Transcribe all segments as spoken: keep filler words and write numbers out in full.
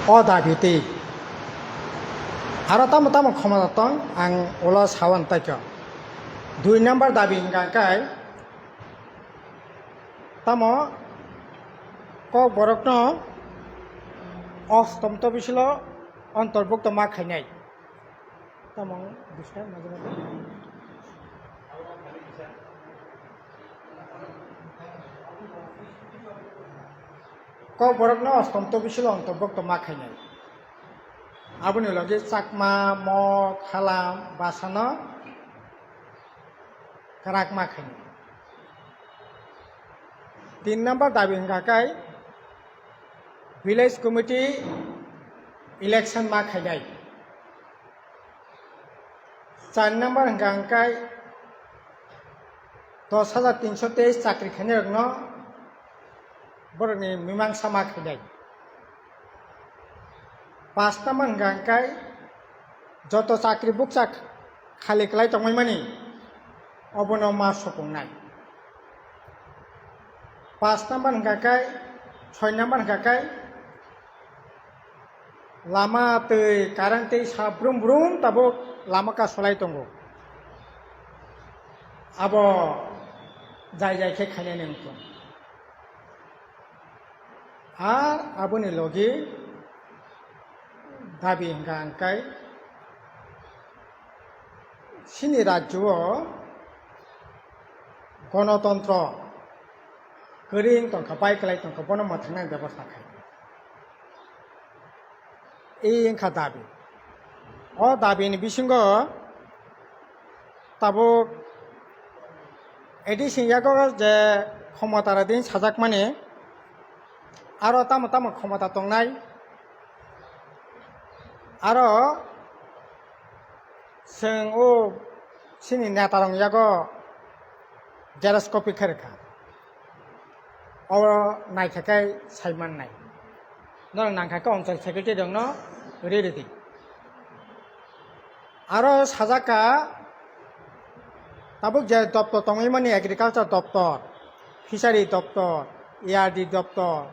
O dabi twi aro tamo tamo khomota tong, ang ulo sawan taikha. Dui number dabi hwnkha khe tamo Kokborokno ostomto bisilo ontorbukto ma khainai. Tamo bwsa majra Kokborokno ostomto bisilo ontorbukto ma khainai. Aboni logi Chakma, Mok, Halam, Basano kwrak ma khainai. Tin number dabi hwnkha khe village committee election ma khainai. Char number hwnkha khe dos hajar tinso teis chakri khainairokno borokni mimangsa ma khainai. Pas number hwnkha khe joto chakri bukcha khali kwlai tongmani obono ma supungnai. Pas number hwnkha khe, soi number hwnkha khe lama twi current twi sa brum brum tabuk lama kasolai tongo. Abo jai jai khe khainani wngkha. Ar aboni logi dabi hwnkha hwnkhe chini rajyo o gonotontro kwrwi wng tongkha, bai kwlai tongkha, bono mwthangna bebosta khai. I wngkha dabi. O dabini bisingo tabuk A D C ni yago je khomota rwdi sajakmani, aro tamo tamo khomota tongnai, aro chwng o chini netarok yago xerox copy khe rwkha. Oro naikha khe sai mannai. Norok nangkha khe onchal secretary rokno ri rwdi. Aro sajaka tabuk je doptor tongwi mani, agriculture doptor, fishery doptor, A R D doptor,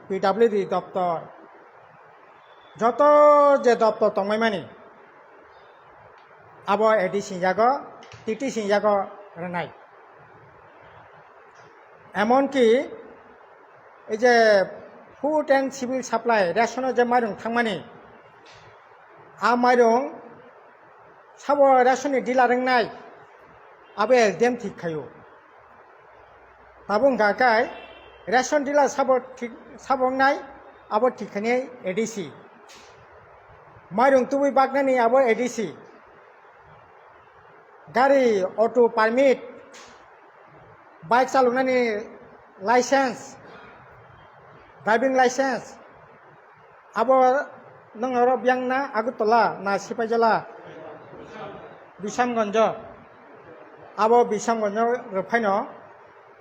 P W D doptor, joto je doptor tongwi mani, abo A D C ni yago, T T C ni yago rwnai. Emonki ei je food and civil supply, ration o je mairung thangmani, a mairung sabo ration ni dealer wngnai, abo S D M thik khaio. Tabuk hwnkha khe ration dealer sabo thik, sabo wngnai, abo thik khainai A D C. Mairung tubui baknani abo A D C. Gari, auto permit, bike chaloknani license, driving license, abo nwng oro biyang na Agartala na Sipaijala? Bishamganj. Abo Bishamganj rwphaino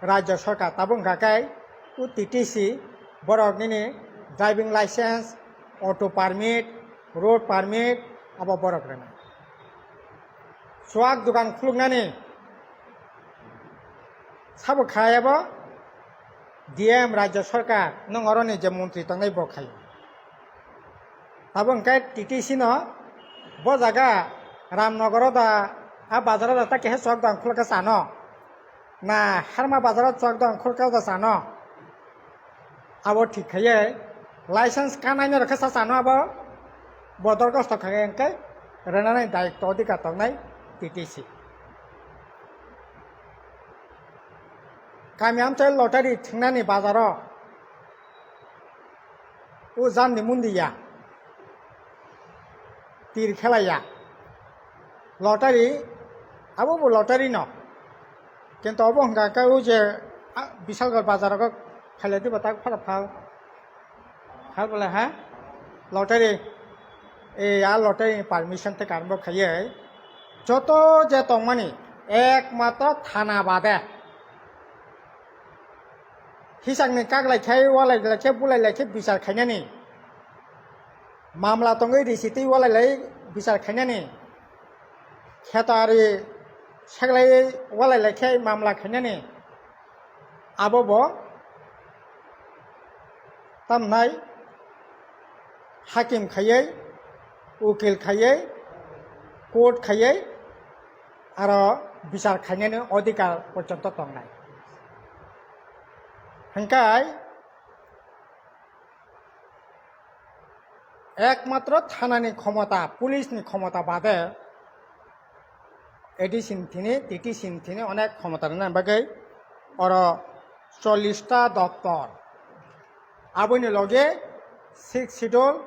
Rajya Sarkar tabuk hwnkha khe o T T C borok nini driving license, auto permit, road permit abo borok rwnai. Chuak dogan khuluknani sabo khai abo D M Rajya Sarkar, nwng oroni je montri tongnai bo khai. Abo hwnkhe T T C no bo jaga Ramnagar o da, a bazar o da ta keha chuak dogan khuluk khe chano? Na Harma bazar o chuak dogan khuluk khe da chano? Abo thik khaiye license kanai no rwkhe sa chano abo? Bo dorgosto khaikhe hwnkhe rwnani dayikto odhikar tongnai T T C. Kami amchai lottery thingnani bazar o o jandi mundi ya, tir khela ya. Lottery, abo bo lottery no. Kintu obo hwnkha khe o je, a, Bisalgor bazar o khailai diba tak phara phal. Phal bole ha? Lottery. E, a lottery ni permission te karbo khaiye. Joto je tongmani, ekmatro thana bade. Hisakni kaklai khai, walai lai khe, bulai lai khe bichar khainani. Mamla tongwi risitwi walai lai bichar khainani. Kheto ari seklai walai lai khe mamla khainani. Abo bo tamnai hakim khaiwi, ukil khaiwi, court khaiwi, aro bichar khainani odhikar porjonto tongnai. Hwnkhe ekmatro thanani khomota, police ni khomota bade A D C ni thini, T T C ni thini onek khomota rwna bagwi oro chollish ta doptor. Aboni loge sixth schedule,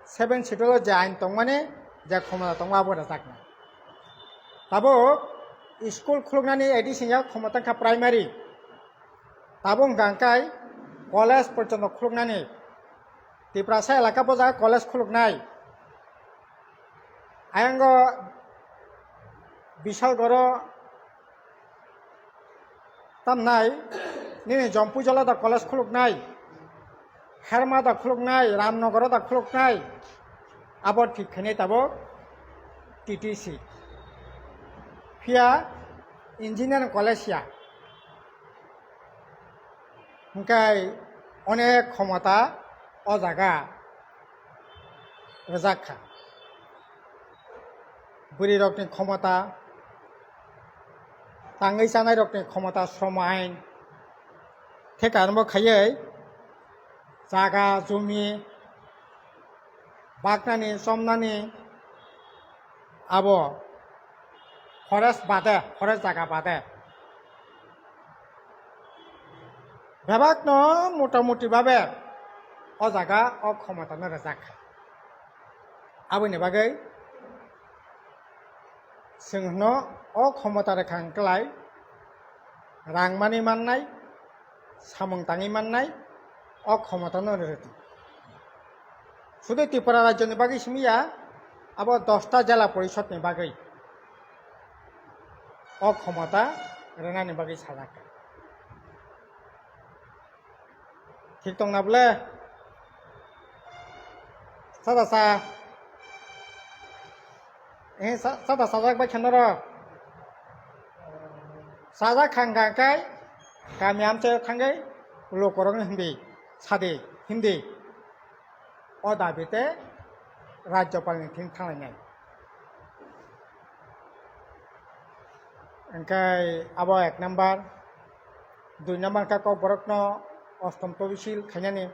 seventh schedule o je ain tongmani, je khomota tongo abo rwjaknai. Tabuk school khuluknani A D C ni khomota wngkha primary. Tabuk hwnkha hwnkhe college porjonto khuluknani. Tiprasa elaka bo jaga college khuluknai. Ayang o Bishalgarh o tamnai, nini Jompui jala da college khuluknai, Herma da khuluknai, Ramnagar da khuluknai, abo thik khainai tabuk T T C. Phiya engineering college ya. Hwnkhe onek khomota o jaga rwjak kha. Bwrwirokni khomota, tangwi chanairokni khomota, shrom ain, theka arombo khaiwi jaga, jumi, baknani, chomnani, abo forest bade, forest jaga bade bebakno motamuti babe o jaga o khomotano rwjak kha. Aboni bagwi chwng hwno o khomota rwkha hwnkhlai rang manwi mannai, samung tangwi mannai, o khomotano rwdi. Sudu Tripura rajyoni bagwi simi ya, abo dosta jela porishodni bagwi o khomota rwnani bagwi sajak kha. Thik tongna bwle? Sada sa. Eh, sa-, sada sajak bai khenoro. Sajak khang khang kai, kami amche thangwi, lokorok hindi, sadi, hindi. O dabi te Rajyapal ni thing thanglainai. Hwnkhe abo ek number, dui number khe Kokborokno ostom tobisil khainani.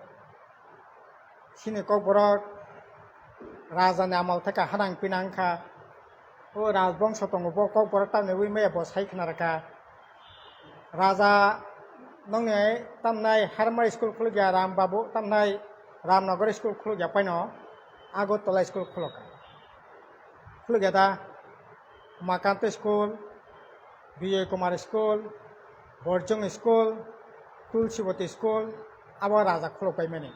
Chini Kokborok raja ni amal thaka hanang pinang kha. O rajbongso tongo, bo Kokborok tamni wi maya bo sai khna rwkha. Raja nongni tamnai Herma school khulukya, Ram Babu tamnai Ramnagar school khulukya paino Agartala school khulukha. Khulukya da Makanta school, Bijoy Kumar school, Borjong school, Tulsibati school, abo raja khuluk paimani.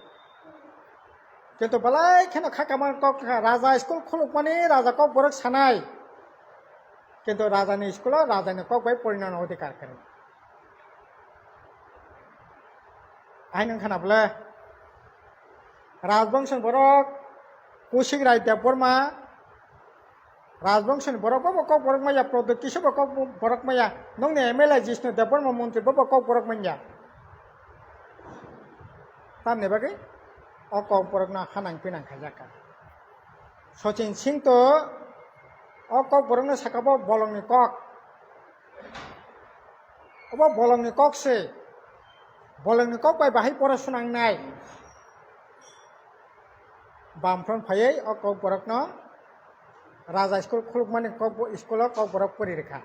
Kintu belai kheno kha kamar kok raja school khulukmani raja Kokborok sanai. Kintu rajani school o rajani kok bai porinani odhikar kwrwi. Aino wngkha na bwle? Rajbongso ni borok Kushik Rai Debbarma, Rajbongso ni borok bo bo Kokborok maya, Pradyot Kishore bo Kokborok maya, nongni M L A Jishnu Debbarma montri bo bo Kokborok manya. Tamni bagwi o Kokborokno hanang pinang khaijak kha. Sachin Singh to o Kokborokno saka bo bolongni kok. Obo bolongni kok se. Bolongni kok bai bahai pora swnangnai. Bamfront phaiwi o Kokborokno raja school khulukmani kok bo-, school o Kokborok pori rwkha.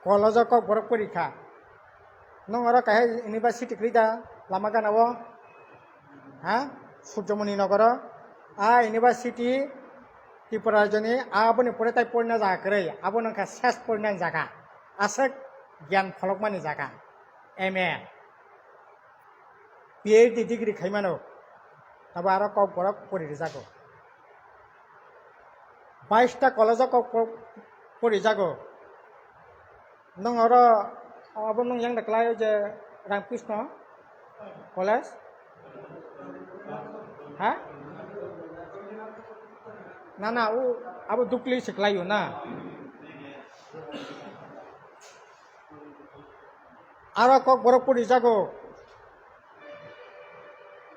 College o Kokborok pori kha. Nwng oro kaisa university kwrwi da lama gana o? Ha? Surjomoni Nogoro. A university Tripura rajyoni aboni pore tai porina jaga kwrwi. Abo wngkha ses porina jaga. Aswk gyan pholokmani jaga. M A. P H D degree khaimano. Abo aro Kokborok pori rwjago. Bais ta college o Kokborok pori rwjago. Nwng oro, abo nwng yang da kwlaio je Ramkrishna College? Ha? Na, na, o, abo Dukli se kwlaio na. Aro Kokborok pori jago.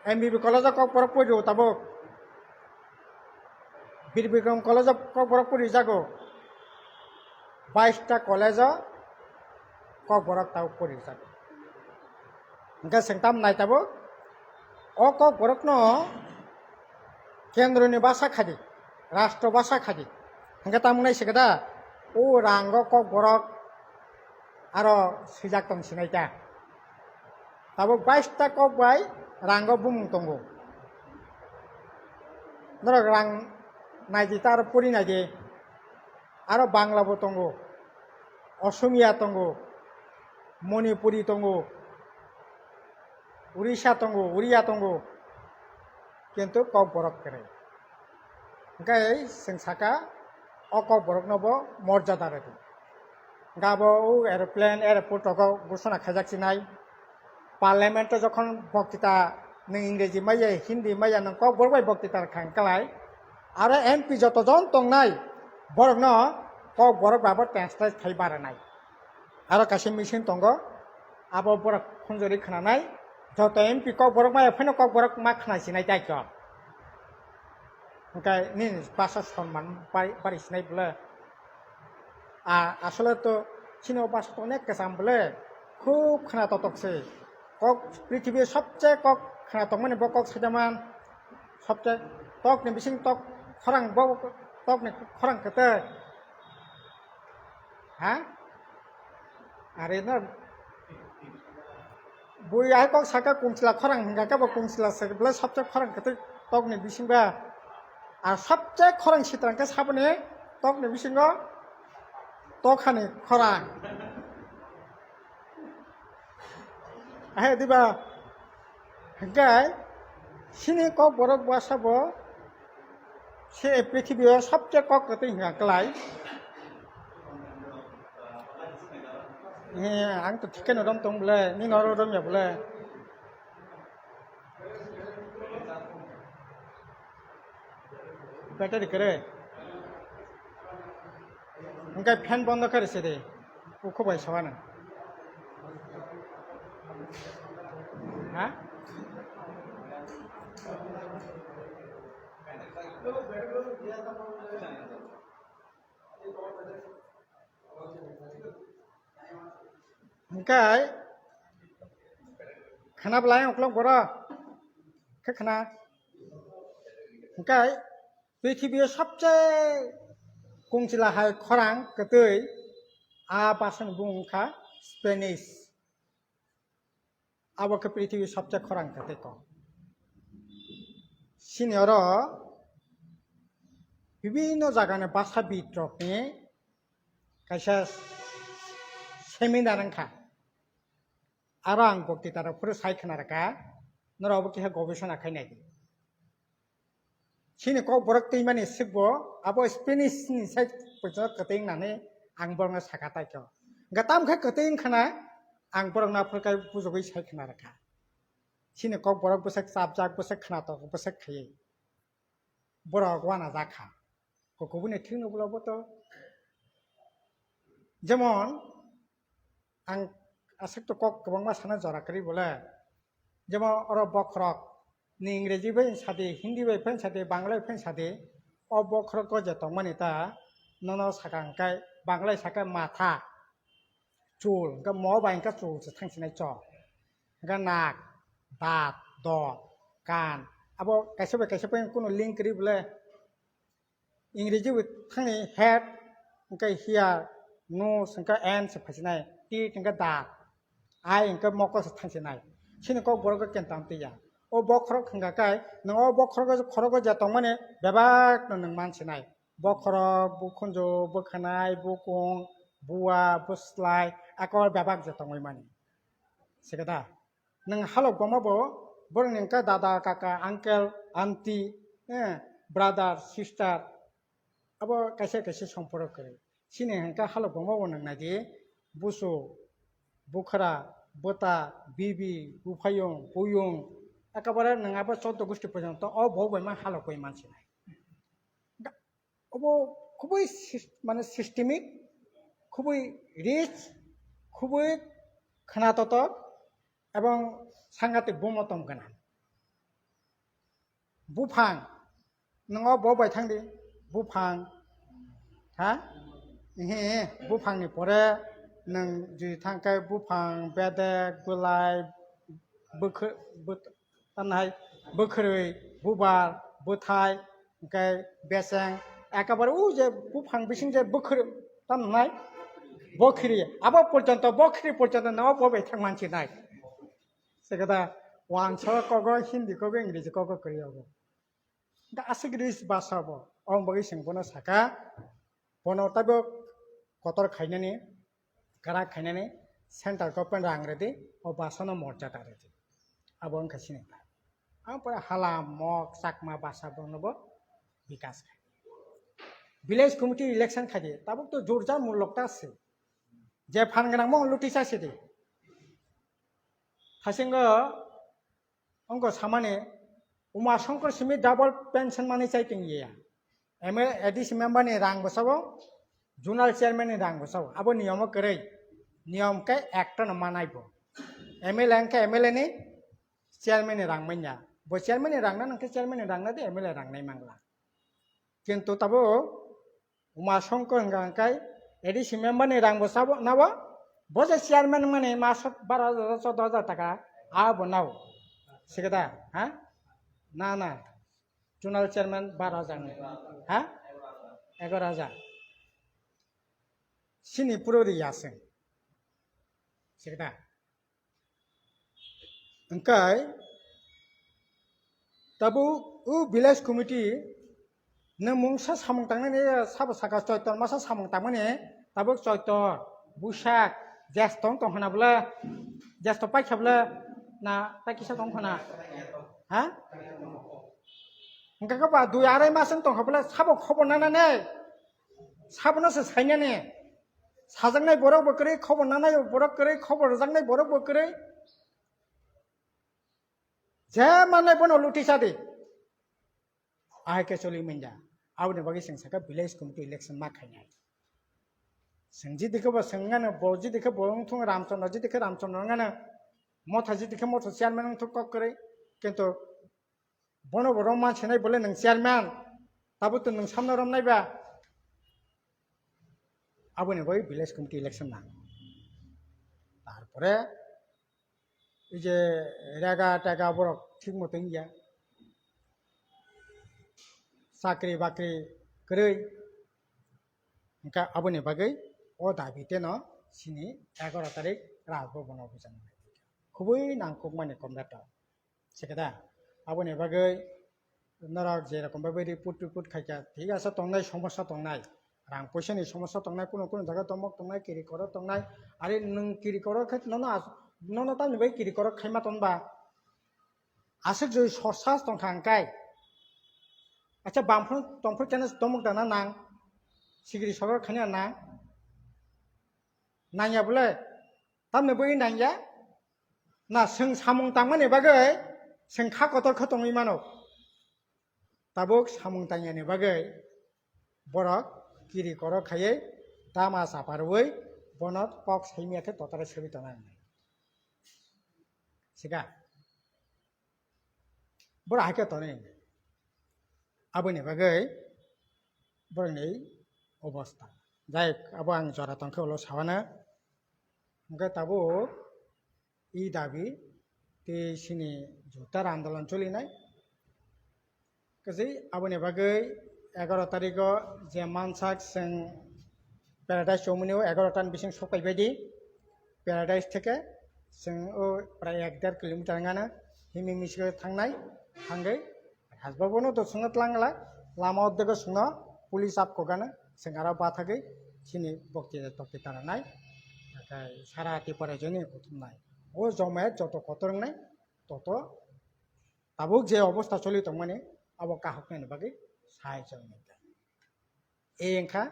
M B B college o Kokborok pori rw tabuk. Bir Bikram college o Kokborok pori jago. Bais ta college o Kokborok tabuk pori jago. Hingke sengtam nai tabuk. O Kokborok no kendro ni basa khadi, rastro basa khadi. Hingke tamung nai se keda, o rango Kokborok aro swijak tong sinai ta. Tabuk bais ta kok bai rango bumung tongo. Norok rang nai di ta aro pori nai di. Aro Bangla bo tongo, Osomiya tongo, Manipuri tongo, Urisa tongo, Uriya tongo, kintu Kokborok kwrwi. Hingke chwng saka, o Kokborokno bo morjada rwdi. Hingke abo o aeroplane, airport rogo ghoshona khaijak sinai. Parliament o jokhon boktita nwng Ingreji maya, Hindi maya nwng Kokborok bai boktita rwkha hwnkhe lai. Aro M P joto jon tongnai borokno Kokborok bai bo translate khai baranai. Aro kaisa machine tongo, abo borok khunjori khnanai, joto M P Kokborok maya phano Kokborok ma khna sinai tai kho. Hwnkhe nini basa sonman bai-, bari sinai bwle. A, asole to chini o basa to onek kwcham bwle, khub khna totok se. Kok prithibi sobse kok khna tongmani bo kok saidaman, sobse tokni bising tok khorang bo tokni khorang kwtwi. Ha? Are no. Bui ai kok saka kungsila khorang hingka khe bo kungsila se bwle sobse khorang kwtwi tokni bisingba. A sobse khorang sitrang khe saboni tokni bisingo tokhani khorang. Ahe diba? Hingke sini Kokborok bwsa bo se prithibi o sobse kok kwtwi hingka kwlai. He, ang to thikeno rom tong bwle, nini oro rom ya bwle. Battery kwrwi. Hingke fan bondo khe rwse de. Ukho bai soano. Ha? Hingke khna belai uklok borok khe khna. Hingke prithibi o sobse kungsila hai khorang kwtwi a bhasha ni bumung wngkha Spanish. Abo khe prithibi sobse khorang kwtwi kok. Sini oro bibinno jagani bhashabid rokni kaisa seminar wngkha. Aro ang boktita rok phuru sai khna rwkha, norok obo kisa gobesona khai nai di. Chini Kokborok twimani swkbo abo Spanish ni sai poito kwtwi wngnani ang borokno saka tai kho. Hwnkhe tamo khe kwtwi wngkhana ang borokno aphuru khe bujogwi sai khna rwkha. Chini Kokborok bwswk chapjak, bwswk khnatok, bwswk khaiwi borok uanajak kha. Kokubuni thikno bwlabo to jemon ang aswk to kok kwbangma sana jora kwrwi bole. Jemon oro bokhorok ni Ingreji bai sadi, Hindi bai phan sadi, Bangla bai phan sadi, o bokhorok o je tongmani ta nono saka hwnkhe Bangla saka matha, chul, hwnkhe mo bai hwnkhe chul se thangsinai chol, hwnkhe nak, dat, dot, kan, abo kaisa bai kaisa bai kunu link kwrwi bole. Ingreji bo thangni head, hwnkhe hair, nose, hwnkhe end se phaisinai, teeth, hwnkhe daat, eye, hwnkhe mokol se thangsinai. Chini Kokborok khe kentam twiya. O bokhorok hwnkha khe, nwng o bokhorok, khorogo je tongmani bebak no nwng mansinai. Bokhorok, bukhunju, bwkhanai, bukung, bua, bwslai, eko bebak je tongwi mani. Sikhe da? Nwng halok boma bo, borokni hwnkhe dada, kaka, uncle, aunty, eh, brother, sister, abo kaisa kaisa somporok kwrwi. Chini hwnkhe halok boma bo nwng nai di, busu, bukhra, bwta, bibi, buphayung, buyung, ekabare nwng abo choddo gusti porjonto o bo bai ma halok bai mansinai. Obo khubui sis-, mane systemic, khubui rich, khubui khwnatotok ebong sangatik bumotom gwnang. Buphang, nwng o bo bai thang di. Buphang, ha? Ehe, buphang ni pore nwng jodi thang khe buphang, bedek, bwlai, bwkha-, bwt-, tamnai, bwkhwrwi, bubar, bwthai, hwnkhe beseng, ekabare o je buphang bising je bwkhwrwi, tamnai, bokhiri, abo porjonto, bokhiri porjonto nwng o bo bai thang mansinai. Sekada, wansok kogo, Hindi kogo, Ingreji kogo kwrwi obo. Da aswk rich basa bo. Ong bagwi chwng bono saka, bono taibo kotor khainani, kwrak khainani, central government rang rwdi, o basano morjada rwdi. Abo wngkha chini ta. Ang pore hala, mok, chakma basa bono bo bikas khai. Village committee election khaidi, tabuk to jorjar mulok ta se. Je phan gwnang mo luti sa sidi. Hasingo Ongko samani, Uma Shankar simi double pension mani chai tong ya. M L A, A D C member ni rang bwsabo, zonal chairman ni rang bwsabo. Abo niyom o kwrwi. Niyom khe ekta no manai bo. M L A wngkhe M L A ni chairman ni rang manya. Bo chairman ni rang na nangkhe chairman ni rang na de M L A rang nai mangla. Kintu tabo Uma Shankar hwnka hwnkhe A D C member ni rang bo sabo nabo, bo je chairman mani masok baro hajar, choudo hajar taka, a bo nao. Sikada, ha? Na, na. Zonal chairman baro hajar ni. Ha? Egaro hajar. Sini puro ri yaseng. Sikada. Hwnkhe tabuk o village committee no mungsa samung tangnani sabo saka Choitor masa samung tangmani tabuk Choitor, Buisak, Jesto wng tong khna bwle, Jesto paikha bwle na tai kisa tong khna? Ha? Hwnkhe khe ba dui arai mas wng tong kha bwle sabo khobor nanani, sabono se sainani. Sajaknai borok bo kwrwi, khobor nanai borok kwrwi, khobor rwjaknai borok bo kwrwi. Je manai bono luti sa di. Ahai khe choli manya. Aboni bagwi chwng sakha village committee election ma khainai. Chwng jidikhe bo chwng wngano, bo jidikhe bo wngthung Ramchandra, jidikhe Ramchandra wngano, Motha jidikhe Motha chairman wngthung kok kwrwi. Kintu bono bo romma sinai bole nwng chairman, tabuk to nwng samno romnai ba? Aboni bagwi village committee election nang. Tarpore ei je rega tega borok thik moto wngya, chakri bakri kwrwi, hwnkhe aboni bagwi o dabi teno sini egaro tarik Rajbhavan o buchang khubui nangkukmani komdato. Sikada, aboni bagwi norok je rokom bai bai report report khaikha, thik asa tongnai, somosa tongnai, rang poisa ni somosa tongnai, kuno kuno jaga tomok tongnai, kiri koro tongnai, ari nwng kiri koro khe nono as-, nono tamni bai kiri koro khaima tonba? Aswk joi sorsas tongkha hwnkhe, acha bamphano tongphuru keno tomok dana nang, sigiri soror khaina nang, nangya bole? Tamni bui nangya? Na, chwng samung tangmani bagwi chwng kha kotor khe tongwi mano. Tabuk samung tangyani bagwi borok kiri koro khaiwi dama chapa rwui bono kok saimya khe totaro segwi tongna nangnai. Sika? Borok hai khe tonwi. Aboni bagwi borokni obostha. Jai abo ang jora tongkhe ulo sawana. Hwnkhe tabuk e dabi tei sini jutar andolon cholinai. Kwchwi aboni bagwi egaro tarigo je mansak chwng Paradise chomuni o egaro tan bising sok paibai di. Paradise theke chwng o prai ek der kilometer wngana himing misikhe thangnai, thangwi Rajbhavan o to chwngno twlang glak, lama o dego chwngno police apkokgana, chwng aro bathagwi chini bokti tokti tananai, nakhai sara Tipra joni kuthumnai. O joma joto kotor wngnai, toto tabuk je obostha choli tongmani, abo kahoknani bagwi sai chwng nai. Ei wngkha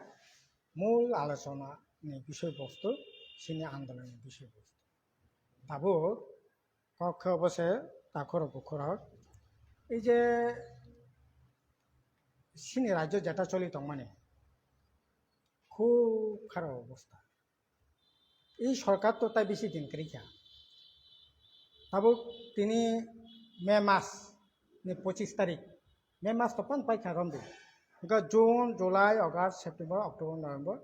mul alochona ni bisoi bostu, chini andolon ni bisoi bostu. Tabuk kok khe obo se takhurok bukhurok. Ei je chini rajyo jeta choli tongmani, khub kharap obostha. Ei sorkar to tai bisi din kwrwi kha. Tabuk tini May mas ni pochis tarik, May mas to pan paikha romdi. Hingke June, July, August, September, October, November,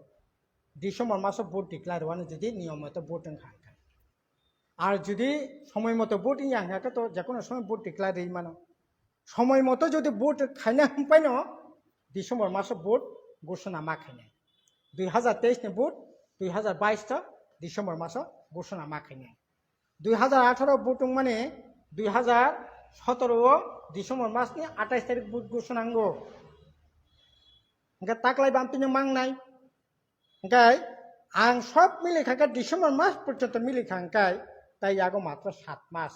December maso vote declare wani jodi niyom moto vote wngkha hingkha. Ar jodi somoi moto vote wngya hingkha to jekono somoi vote declare ri mano. Somoi moto jodi vote khaina hingpaino December maso vote gosona ma khainai. Dui hazar teis ni vote dui hazar bais to December maso gosona ma khainai. Dui hazar atharo vote wngmani dui hazar sotoro o December mas ni atais tarik vote gosona wngo. Hingke taklai bam tini mangnai. Hingke ang sob mili kha khe December mas porjonto mili kha hingke tai yago matro sat mas.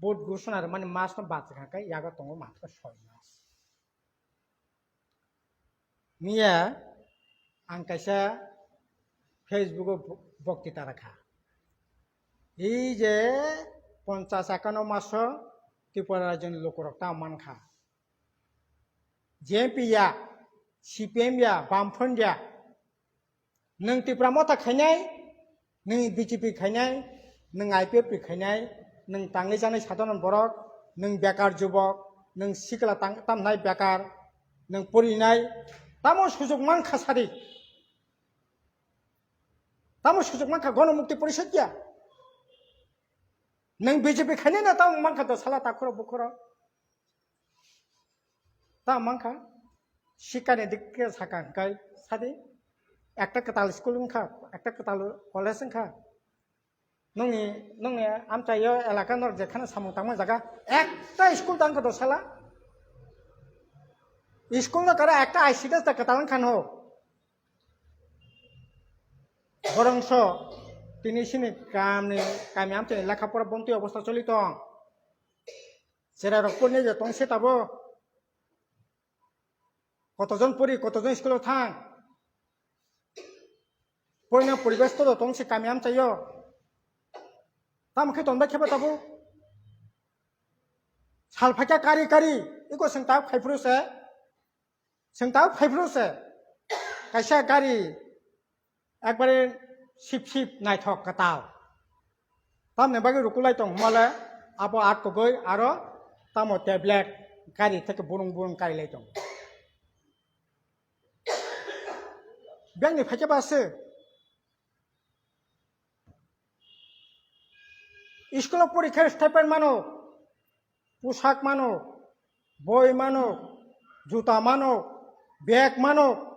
Vote gosona rwmani mas no bachikha hingke yago tongo matro soi mas. Miya ang kaisa Facebook o bo-, boktita rakha. Ei je ponchas akano maso Tripura rajyoni lukurok ta mankha. J M P ya, C P M ya, Bamfront ya, nwng Tipra Motha khainai, nwng B J P khainai, nwng I P F T khainai, nwng tangwi janai sadharon borok, nwng bekar jubok, nwng sikla tang-, tamnai bekar, nwng porinai, tamo sujuk mankha sadi? Tamo sujuk mankha Gono Mukti Porishad ya? Nwng B J P khainai na tamo mankha do sala takhoro bukhoro? Ta mankha, sikani dik khe sakha hwnkhe sadi, ekta kwtal school wngkha, ekta kwtal college wngkha. Nungni, nungni amchaio elaka nor jekhano samung tangma jaga, ekta school tang khe dosala. School no kara ekta I C D S da kwtal wngkha no. Borongso tini sini kamni, kami amchaini lekha pora bontwi obostha choli tong. Cherairok porni je tong se tabo. Kotojon pori, kotojon school o thang. Porina poribesh to tong se kami amchaio. Tamo khe tong bai khe ba tabo. Sal phaikha kari kari, iko seng tabo phaiphuru se. Seng tabo phaiphuru se. Kaisa gari ekbare sip sip naithok kwtal. Tamni bagwi rukulai tong hwnmale abo at kogoi aro tamo tablet gari theke burung burung karilai tong. Bengni phaikhe ba se. School o porikha stipend mano, pusak mano, boi mano, juta mano, bag mano,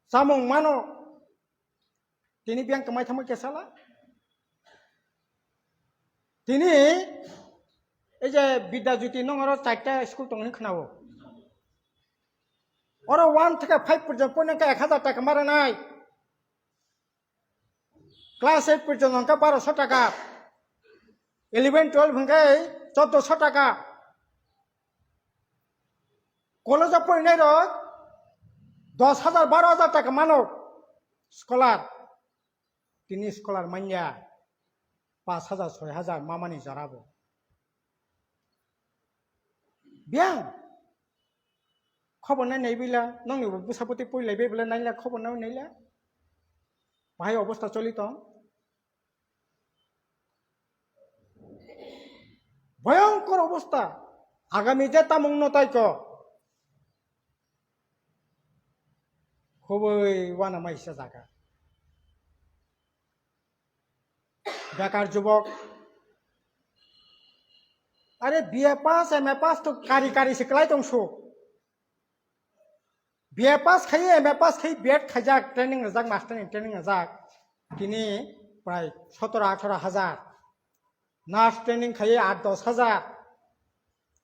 chamung mano. Tini biyang kwmai thangma kesala. Tini ei je Bidya Jyoti nong oro charta school tong hwnwi khwnao. Oro one theke five porjonto poino khe ek hazar taka ma rwnai. Class eight porjonto hwnkhe barosho taka, eleven twelve hwnkhe choddoso taka. College o porinai rok dos hajar baro hajar taka mano scholar. Tini scholar manya pash hajar soi hajar mamani jora bo. Biyang khobor nai nai bila, nongni bo bwsa bwtwi pori lai bai bwla naila khobor nai naila. Bahai obostha choli tong. Bhoyongkor obostha. Agami je tamung no tai ko. Khoboi wana maisa jaga. Bekar jubok. Are B A pass, M A pass to kari kari se kwlai tong su. B A pass khai, M A pass khai, B Ed khaijak, training rwjak, master ni training rwjak. Tini prai sotoro atharo hajar. Nurse training khai at dos hajar.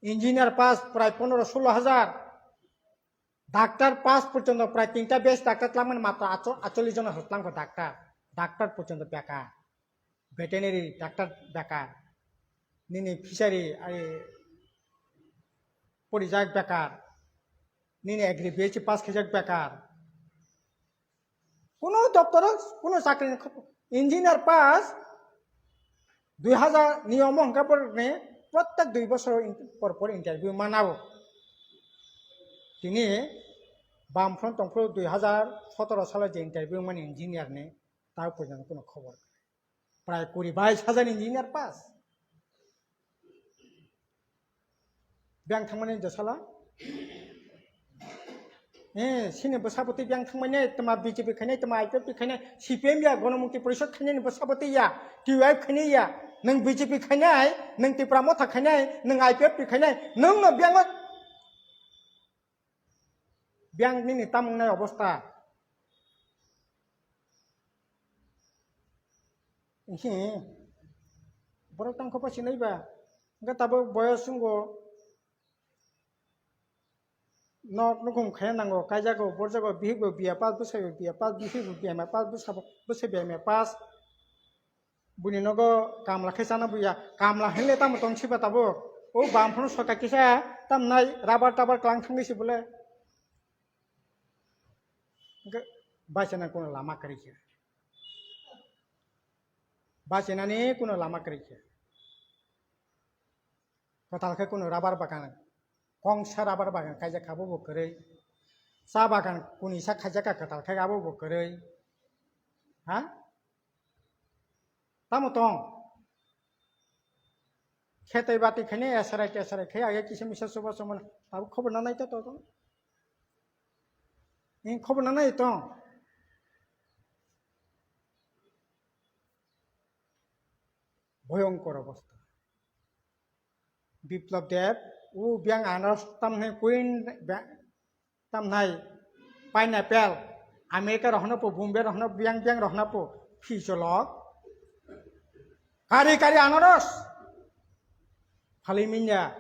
Engineer pass prai ponoro solo hajar. Doctor pass porjonto prai tinta batch doctor twlangmani matro acho-, acholish jon twlangkha doctor. Doctor porjonto bekar. Veterinary doctor bekar. Nini fishery, ai, porijak bekar. Nini agri B H pass khaijak bekar. Kuno doptoro, kuno chakri ni khop-, engineer pass dui hajar niyom hwnkhe borokni prottek dui bosor in-, por por interview manabo. Tini Bamfront tongphuru dui hajar sotoro salo je interview mani engineer ni, ta porjonto kuno khobor. Prai kuri bais hajar engineer pass. Biyang thangmani jasala. Eh, sini bwsabotwi biyang thangmani, tama B J P khainai, tama I P F T khainai, C P M ya, Gonomukti Porishad khainai ni bwsabotwi ya, T Y F khainai ya, nwng B J P khainai, nwng Tipra Motha khainai, nwng I P F T khainai, nwng no biyang o, biyang nini tamung nai obosta. Hi, borok tangkho pa sinai ba, hwnkhe tabuk boyos wngkho. Nok nukhung khaina nango, kaijago, borjago, bihikbo B A pass, bwsaibo B A pass, bihikbo B M A pass, bwsabo, bwsai B M A pass. Buni nogo kamla khe chana buya, kamla hinle tamo tong siba tabuk. O bam phano soka kisa tamnai rabar tabar klang thangni si bole. Hwnkhe bachina kuno lama kwrwi khe. Bachinani kuno lama kwrwi khe. Kwtal khe kuno rabar bagan, kongsa rabar bagan kaijak kha, abo bo kwrwi. Cha bagan kunisa khaijak kha kwtal khe, abo bo kwrwi. Ha? Tamo tong? Khetai bati khaini esarai tesarai khai age kisa misa chuba chumano. Tabuk khobor nanai to to. Ni khobor nanai to. Bhoyonkor obostha. Biplab Deb, u biyang anaros tamhai queen, tamhai pineapple, America rohno po, Bombay rohno, biyang biyang rohno po, phi cholok. Kari kari anaros. Phali minya.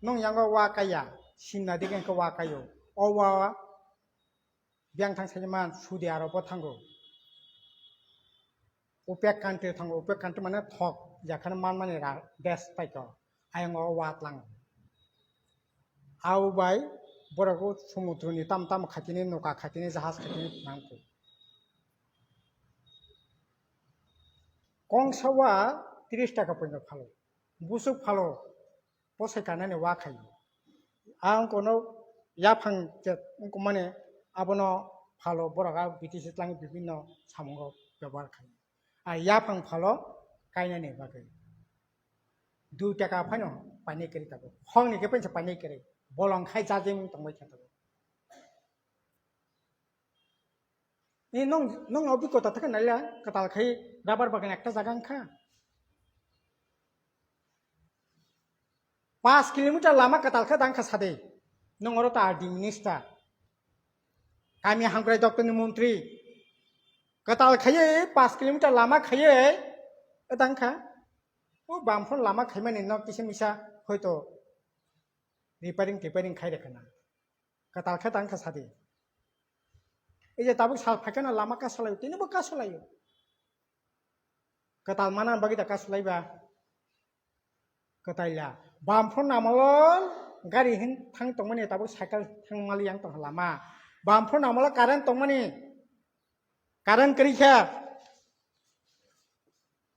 Nung yango wa kaya, sinna dik engkhe wa kayo. O wa biyang thang saiman sudi aro bo thango. Upek country thango, upek country mane thok, yakhane man mani ra, des paito. Ayang o wa tlang. Au bai borok o sumutroni tam tam khatini, noka khatini, jahaj khatini nangkho. Kongsa wa tris taka poino phalo. Busuk phalo, posai kanani wa khayo. A wngkono yaphang chet wngkukmani abono phalo borok a B T C tlango bibinno samungo bebohar khayo. A yaphang phalo kainani bagwi dui taka phaino painai kwrwi tabuk. Hokni khe pensa painai kwrwi. Bolong khai jajemung tongbai khe tabuk. Ni nong, nong obikota thakhe naila, kwtal khai rubber bagan ekta jaga wngkha. Paanch kilometer lama kwtal khe dangkha sade. Nong oro ta R D minister. Kami hamkrai doptorni montri. Kwtal khaiye paanch kilometer lama khaiye dangkha. O bamphon lama khaimani nok kisa misa hoito repairing tepairing khai rekhana. Kwtal khe tang kha sadi. Ei je tabuk sal phaikhe no lama kasolaio, tini bo kasolaio. Kwtal mana bagwi da kasolaiba. Kwtaila. Bamphor namolo gari hin thang tongmani tabuk cycle thang mali yang tong lama. Bamphor namolo current tongmani. Current kwrwi khe.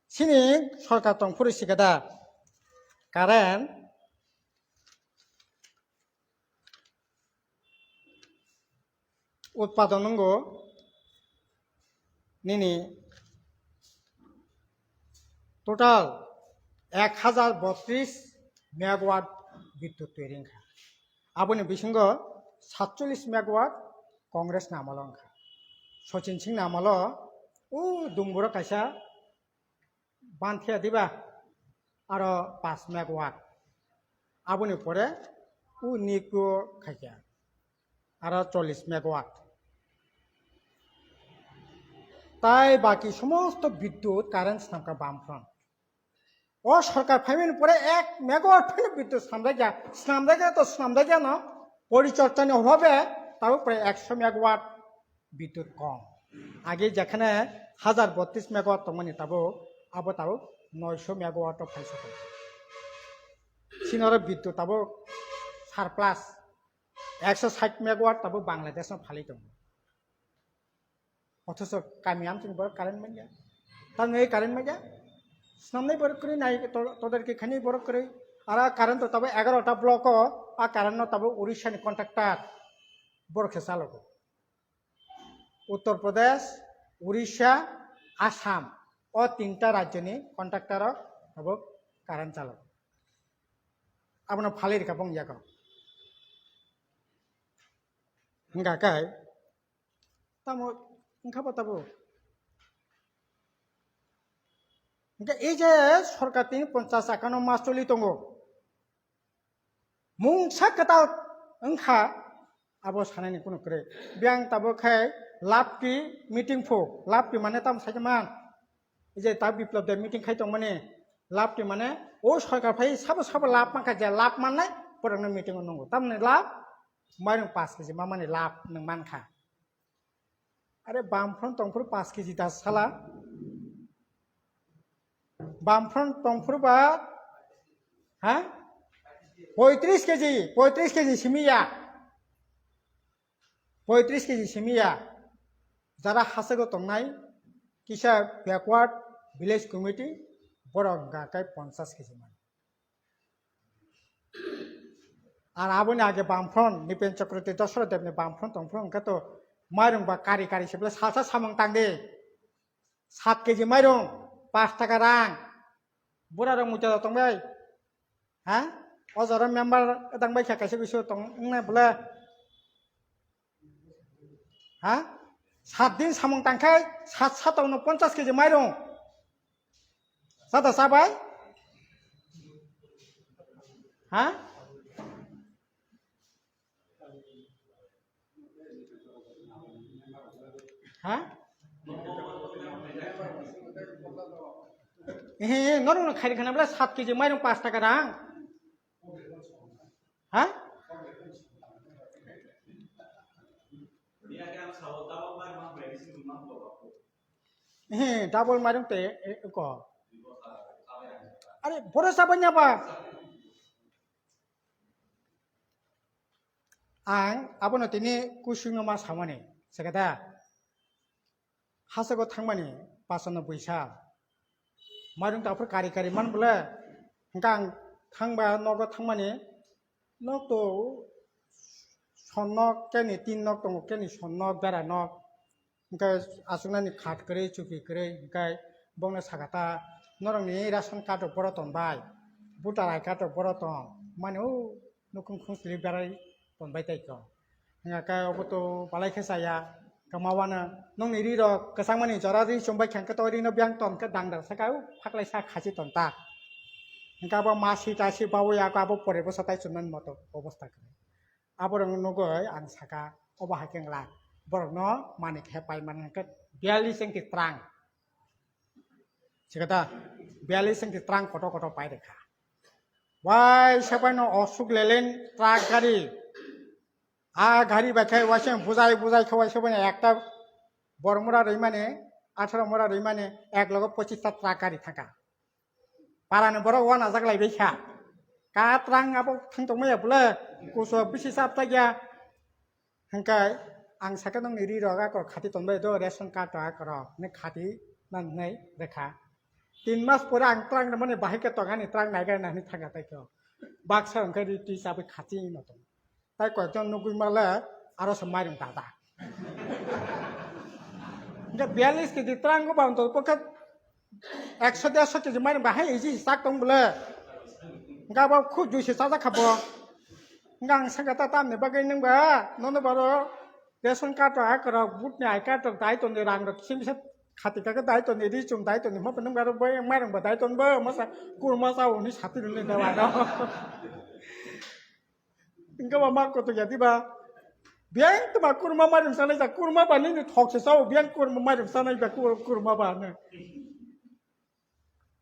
Sini sorkar tong phuru sikada. Current utpadon wngo nini total ek hajar botris megawatt bidyut toiri wngkha. Aboni bisingo satchollis megawatt Congress ni amolo wngkha. Sachin Singh ni amolo o Dumburo kaisa banthia diba aro paanch megawatt. Aboni pore u nikbo khaikha aro chollis megawatt. Tai baki somosto bidyut current swnamkha Bamfront. O sorkar phaimani pore ek megawatt phano bidyut swnamjakya, swnamjakya to swnamjakya no, porichorchani obhabe tabuk pore ekso megawatt bidyut kom. Age jekhane hajar botris megawatt tongmani tabuk, abo tabuk noisho megawatt o phai sokol. Sinoro bidyut tabuk surplus ekso sait megawatt tabuk Bangladesh no phalwi tongo. Othocho kami amchini borok current manya. Tamni current manya. Snamnai borok kwrwi nai to-, todarki khainai borok kwrwi. Ara current to tabuk egarota block o, a current no tabuk Orissa ni contractor borok se chalogo. Uttar Pradesh, Orissa, Assam, o tinta rajyoni contractor rok tabuk current chalo. Abono phalwi rwkha bong yago. Hingkha khe tamo wngkha bo tabuk. Hingkhe ei je sorkar tini ponchas akano mas choli tongo. Mungsa kwtal wngkha, abo sanani kunu kwrwi. Biyang tabuk khai lapti meeting phu, lapti mane tamo saikhe man. Ei je ta Biplab de meeting khai tongmani, lapti mane o sorkar phai sabo sabo lap mankha, je lap mannai borokno meeting o nungo. Tamoni lap, mairung paanch kg mamani lap nwng mankha. Are bamphron tongphuru paanch kg da sala. Bamphron tongphuru ba, ha? Poitris kg, poitris kg simi ya. Poitris kg simi ya. Jara hasago tongnai, kisa backward village committee, borok hwnka khe ponchas kg man. Ar aboni age bamphron, Nipen Chakraborty Dasarath Debni bamphron tongphuru hwnkhe to mairung ba kari kari se bwle salsa samung tang di. Sat kg mairung, paanch taka rang. Bura rok muita tong bai. Ha? O jora member tang bai kha kaisa kuisu tong wngnai bwle. Ha? Sat din samung tangkhai, sat satokno ponchas kg mairung. Sata sabai? Ha? Ha? Ehe, norokno khairi khana bwle sat kg mairung paanch taka rang. Ha? He, double mairung te, e, ko. Are, boro sabanya ba. Ang abono tini kusungno ma samani, sekada. Hasago thangmani pasono buisa. Mairung taphur kari kari man bwle. Hwnkhe ang thangba nogo thangmani, nok to son nok, keni tin nok tongo, keni son nok, bera nok. Hwnkhe aswknani khat kwrwi, chupi kwrwi, hwnkhe bongno sakha ta, norokni ration card rok boro ton bai, voter I card rok boro ton, mani o nukhung khungsli berai ton bai tai kho. Hingkha khe obo to balai khe chaya, kwma wano nokni ri rok kwchangmani jora ri chumbai kha hwnkhe to rino biyang ton khe dangdar saka o phaklai sa khachi ton ta. Hingkhe abo masi tasi bawi ako abo pore bwsa tai chumnani moto obostha kwrwi. Aborok nugwi ang saka obo hai khe wngla borokno manwi khe pai mani hwnkhe biyallis wngkhe twrang. Sikata biyallis wngkhe twrang kotor kotor pai rwkha. Waisa paino Ashok Leyland truck gari. A gari bai khe waisa bujai bujai khe waisa paino ekta Bormura rwimani, atharo mura rwimani ek logo pochista truck gari thangkha. Parani borok uanajak lai bai kha. Ka twrang abo thang tongmaya bwle, kuso bisi chap chak ya. Hingkhe ang sakhe nokni ri rok ako khati tongbai do, ration card rok ako rok ni khati nang nai rekha. Tin mas pore ang twrang mani bahai khe tongani twrang naiga nani thangkha tai kho. Baksa hingkhe ri twi chabwi khati no tong. Tai koyekjon nugwi male aro se mairung dada. Hingkhe biyallis kg twrang go bang to kokhe ekso derso kg mairung bahai iji sak tong bwle. Hingkhe abo khub jui se chajak kha bo. Hingkhe ang sakha ta tamni bagwi nungba nono boro ration card rok, ak rok, vote ni I card rok dai tongdi, rang rok kisim kisim khati kha khe dai tongdi, ri chum dai tongdi, hwnba nungba rok bai mairung ba dai tong bo, masa kurma sa hwnwi sati rwni da wano. Hingkhe ba ma koto ya diba? Biyang tuma kurma mairung sanai ja, kurma ba nini thok se sao, biyang kurma mairung sanai ba kur-, kurma ba no.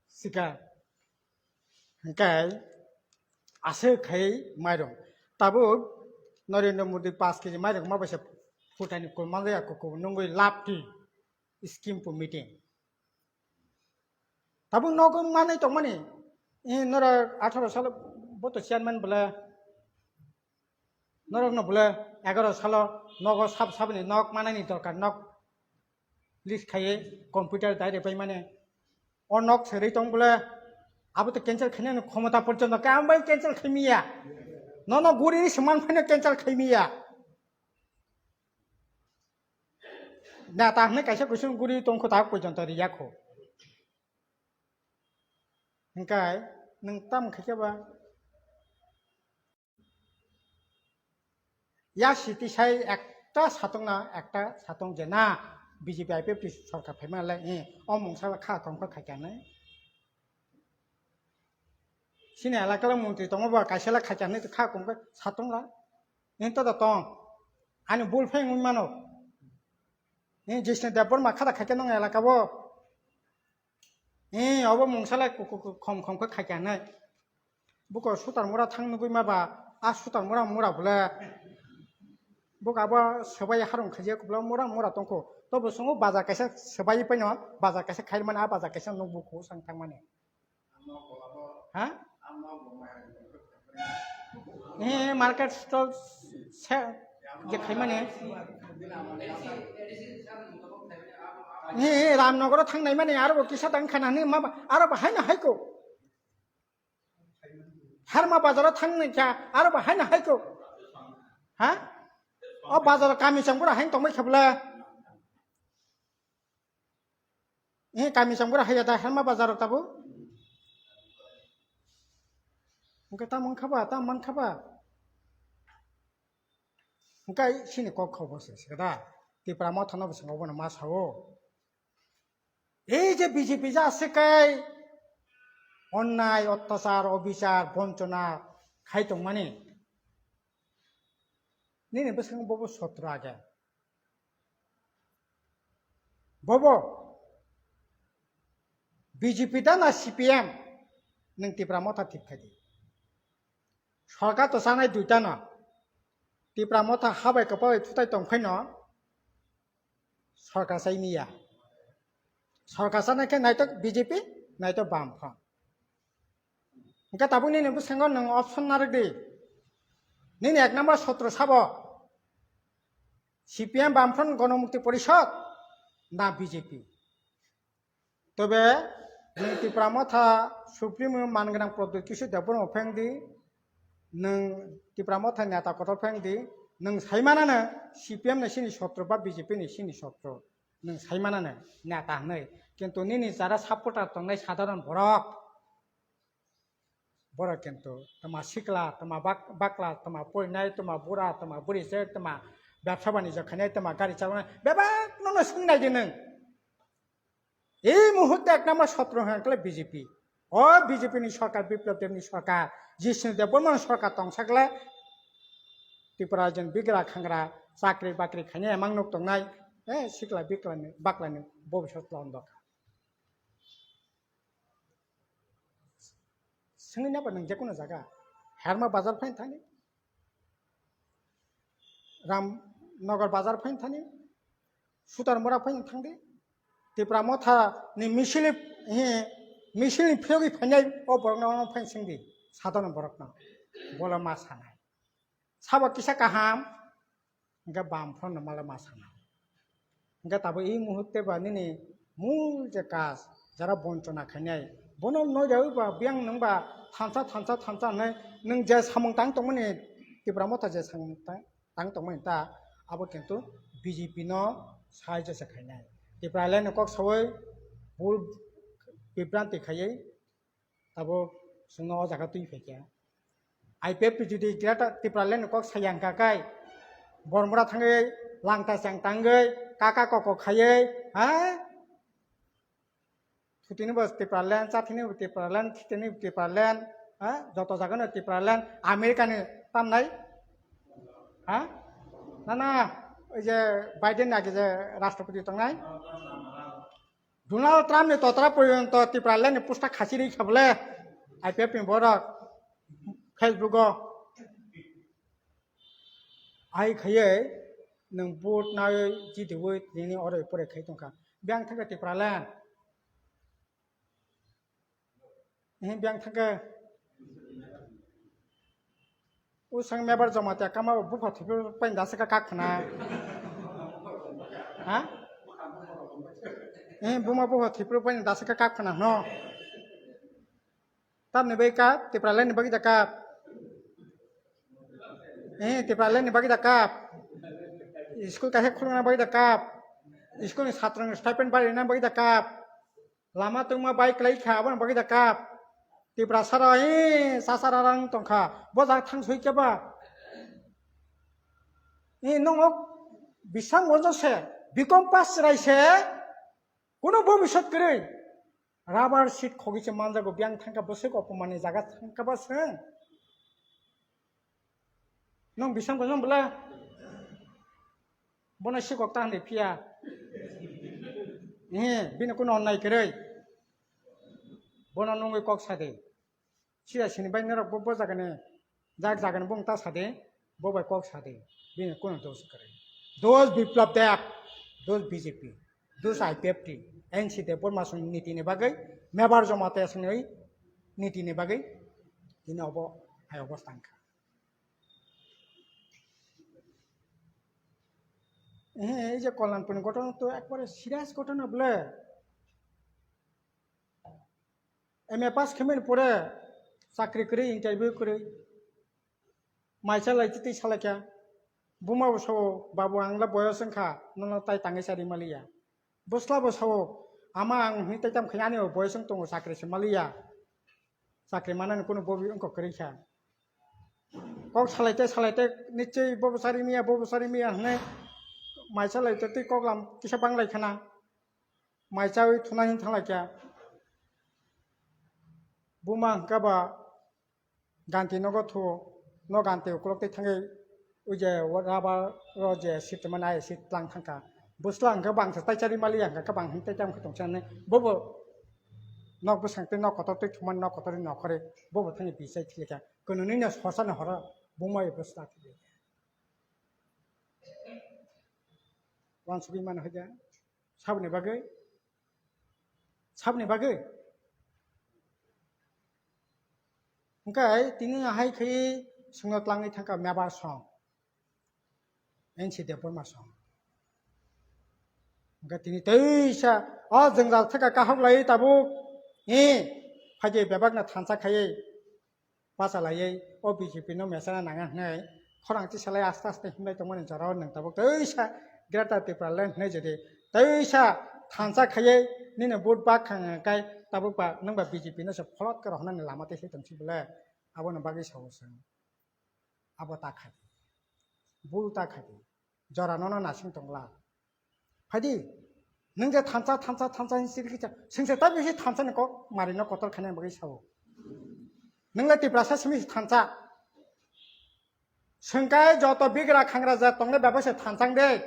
Sika. Hingkhe ase khai mairung. Tabuk Narendra Modi paanch kg mairung ma bai se phutani kurma ya kuku nungwi lapti scheme pu meeting. Tabuk nogo manwi tongmani, eh, norok atharo salo bo to chairman bwle, norokno bwle egaro salo nogo sab sabni nok manani dorkar, nok list khaiwi computer dai repai mani. O nok serwi tong bwle abo to cancel khainani khomota porjonto khe ang bai cancel khaimiya. Nono guri se man phaino cancel khaimiya. Neta hwnwi kaisa kuisung guri tongkho ta porjonto riyakho. Hingkhe Nwng tam khaikhe ba? Ya city sai ekta satong na, ekta satong je na, B J P I P F T sorkar phaima le, eh, o mungsa kha kom kha khaikha nai. Sini elaka le montri tongo ba, kaisa le khaikha nai kha kom kha satong la. Nini to da tong. Ani bul phai wngwi mano. Nini Jisnu Debbarma khada khaikha nong elaka bo. Nini obo mungsa le ku-, ku-, ku-, khom khom khe khaikha nai. Buko sutar mura thang nugwi ma ba, a sutar mura mura bole. Buko abo swbai harung khaijak bole mura mura tongkho. To bo sungo bazar kaisa swbai paino, bazar kaisa khaimani, a bazar kaisa nukbu kho sang thangmani. Ha? He market stall se je khaimani. He Ramnagar o thangnai mani aro bo kisa dang khana ni ma aro bo haino haiko. Harma bazar o thangnai kha aro bo haino haiko. Ha? O bazar kami chang pura hain tongbai khabla. Eh, kami chang bura haya da harma bazar o tabo. Hingke tamo wngkha ba, tamo mankha ba. Hingke sini kok khobor se, se da. Tipra Motha no bwskango bono ma sao. Ei je B J P ja se kai onnai, ottachar, obichar, bonchona khai tongmani. Nini bwskango bobo sotro age. Bobo B J P da na C P M? Nwng Tipra Motha thik khai di. Sorkar to chanai duita no. Tipra Motha habai kwpal bai thutai tong phai no sorkar chai miya. Sorkar chanai khe naitok B J P, naitok Bamfront. Hingke tabuk nini bwskango nwng option narwk di. Nini ek number sotro sabo C P M Bamfront Gonomukti Porishod na B J P. Tobe nwng Tipra Motha Supremo man gwnang Pradyot Kishore Debbarma pheng di, nwng Tipra Motha neta kotor pheng di, nwng saimanano C P M ni sini sotro ba B J P ni sini sotro, nwng saimanano neta hinwi. Kintu nini jara supporter tongnai sadharon borok, borok kintu tma sikla, tma bak-, bakla, tma porinai, tma bura, tma buri se, tma bebsa banijyo khainai, tma gari chalonai, bebak nono swngnai di nwng. Ei muhurte ek number sotro hwnkha khe B J P. O B J P ni sorkar, Biplab Deb ni sorkar, Jisnu Debbarma ni sorkar tong sakle Tripura rajyoni bigra khangra chakri bakri khainai emang nuk tongnai, eh, sikla biklani baklani bobisot londok. Swngwi nabo nwng jekunu jaga. Herma bazar phaino thani. Ramnagar bazar phaino thani. Sutar mura phaino thangdi. Tipra Motha ni misil, he, misil ni phiyogwi phainai o borokno ono phaino swngdi. Sadhana borokno. Bola ma sanai. Sabo kisa kaham. Hingke Bamfront no mala ma sana. Hingke tabuk ei muhurte ba nini mul je kaj, jara bonchona khainai, bono noida ba biyang nwng ba thansa, thansa, thansa hinwi nwng je samung tang tongmani, Tipra Motha je samung tang, tang tongmani ta, abo kintu B J P no sahajyo se khainai. Tipraland ni kok sawi bul bibranti khaiwi, Tabuk chwngno o jaga twi phaikha. I P F T jodi Greater Tipraland ni kok saya wngkha khe, Bormura thangwi langta chang tangwi kaka koko khaiwi, ha? Thutini bo Tipraland, chathini bo Tipraland, thitini bo Tipraland, ha? Joto jagano Tipraland, America ni tamnai, ha? Na, na, oi je Biden age je rashtrapati tongnai. Donald Trump ni totra porjonto Tipraland ni posta khachirwi kha bole, I P F ni borok Facebook o. Ai khaiye nwng vote naiwi jidiwi nini oro pore khai tongkha. Biyang thangkhe Tipraland. Ehe, biyang thangkhe. Usang mebar Jamatia kama bo bupha thipro pai dasa ka kak khna. Ha? Eh, buma bupha thipro pai dasa ka kak khna no. Tamni bai kap, Tipraland ni bagwi da kap. Eh, Tipraland ni bagwi da kap. School kaisa khulna bagwi da kap. School ni satro ni stipend bari na bagwi da kap. Lama tungma bai kwlai kha, aboni bagwi da kap. Tiprasa rok, eh, sasara rang tongkha. Bo jak thang soi keba. Eh, nongo bisang mojo se, bikom pas chwrai se, kuno bobisot kwrwi. Rubber sheet khogwi se manjago, biyang thangkha bwswk opomani jaga thangkha ba swng. Nong bisang kono bwle? Bono sikok ta hinwi phiya. Eh, bini kuno onnai kwrwi. Bono nungwi kok sadi. Siya sini bai norok bo, bo jagani, jak jagani bung ta sadi, bo bai kok sadi. Bini kuno dos kwrwi. Dos Biplab Deb, dos B J P, dos I P F T, N C Debbarma song niti ni bagwi, Mebar Jamatia songni niti ni bagwi, tini obo hai obostha wngkha. Eh, ei je Kalyanpurni ghotona to ekbare serious ghotona bwle. M A pass khaimani pore chakri kwrwi, interview kwrwi. Maisa lai twi salaikha. Buma bo sao, "Babu, ang le boyos wngkha, nono tai tangwi chari maliya." Bwsla bo sao, "Ama, ang hwnwi tai tam khaina ani bo boyos wng tongo, chakri se maliya." Chakri manani kunu bobi wngkha kwrwi kha. Kok salai tei salai tei nichwi bobo sari miya, bobo sari miya hwnwi mai salai tei twi kok lam kisa banglai khana. Mai chawi thuna hin thanglai kha. Buma hwnkha ba ganti nogo thu, no ganti ukulok tei thangwi ui je rubber ro je seat mani ai seat tlang thangkha. Bwsla hwnkha bangsa tai chari maliya hwnkha bang hin tai tam khe tongsa hinwi bobo nok bwsang tei nok kotor tei thumani nok kotor ni nokhorwi bobo thangwi bisai thilika. Kwnwi no sosa no horo buma bai bwsla thilika. Wansugwi mano hwnkha saboni bagwi, saboni bagwi. Hwnkhe tini ahai khe songno tlangwi thangkha Mebar song. N C Debbarma song. Hwnkhe tini teisa o jwngjal thaka kahok lai tabuk. Ni phaidi bebakno thansa khaiwi bacha laiwi o B J P no mesana nanga hwnwi khorang tisalai aste aste himlai tongmani jorao nwng tabuk teisa Greater Tipraland hwnwi jodi teisa thansa khaiwi nini vote bak khang kai tabuk ba nwng ba B J P no se pholot khe rohornani lama tei se tongsi bwle. Aboni bagwi sao chwng. Abo ta khai di. Bul ta khai di. Jora nono nasing tongla. Phaidi, nwng je thansa, thansa, thansa hin siri kisa. Singse ta bisi thansa ni kok mari no kotor khaina bagwi sao. Nwng le Tiprasa simi thansa. Sengkai joto bigra khangra ja tongle bebase thansang de.